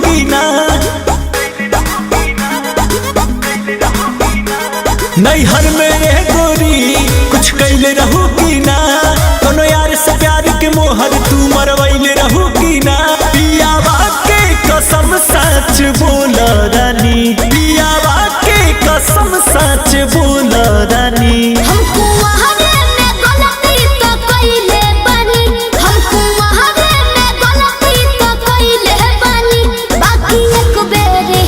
कि ना? नैहर में रे गोरी कुछ कैले रहू कि ना? कोनो यार से प्यार के मोहर तू मरवैले रहू कि ना? पियावा के कसम सच बोल रानी, पियावा के कसम सच बोल रानी। हमको वहावे में गलती तो कइले बानी, हमको वहावे में गलती तो कइले बानी। बाकी एक बेरी,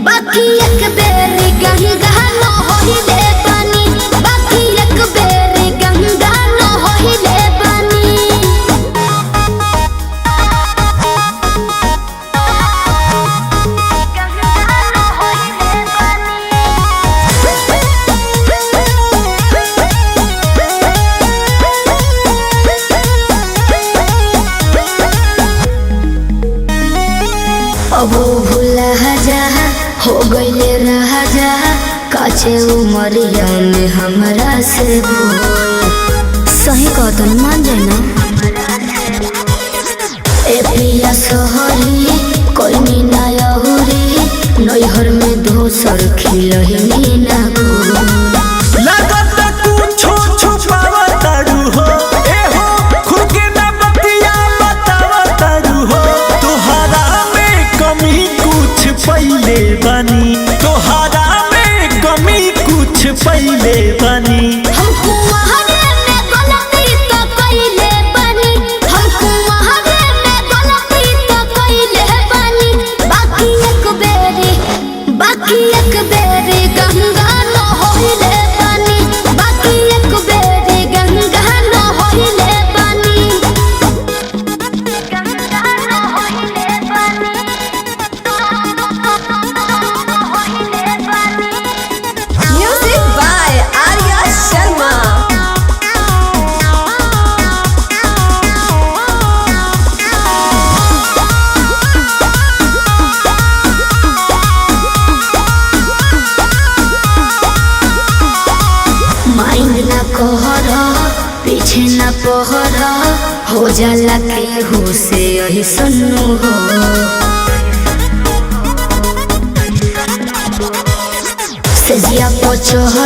बाकी एक बेरी गंगा न होइले बानी, बाकी एक बेरी गंगा न होइले बानी। गंगा न होइले अब भूला जा हो गईले रहा जा, काचे उमरिया में हमरा से बोल। सही कहतन मान जाए ना ए पिया सोहरी, कोई ना अहुरी, नैहर में दोसर खिलही ना को। लागत कुछो छुपावा तारू हो, ए हो खुद के ना बतिया बतावा तारू हो। तोहरा में कमी कुछ पहिले बानी, तोहरा में कमी कुछ पहिले बानी। हमको वहावे में गलती तो कइले बानी, हमको वहावे में गलती तो कइले बानी। बाकी एक बेरी, बाकी एक बेरी गंगा न होइले बानी, बाकी एक बेरी गंगा न होइले बानी। गंगा न होइले बानी, होइले बानी। Music by Arya Sharma. Mind ना कहर, पीछे ना पहर, हो जाला केहू से यही सन्नु हो। सेजिया पचहर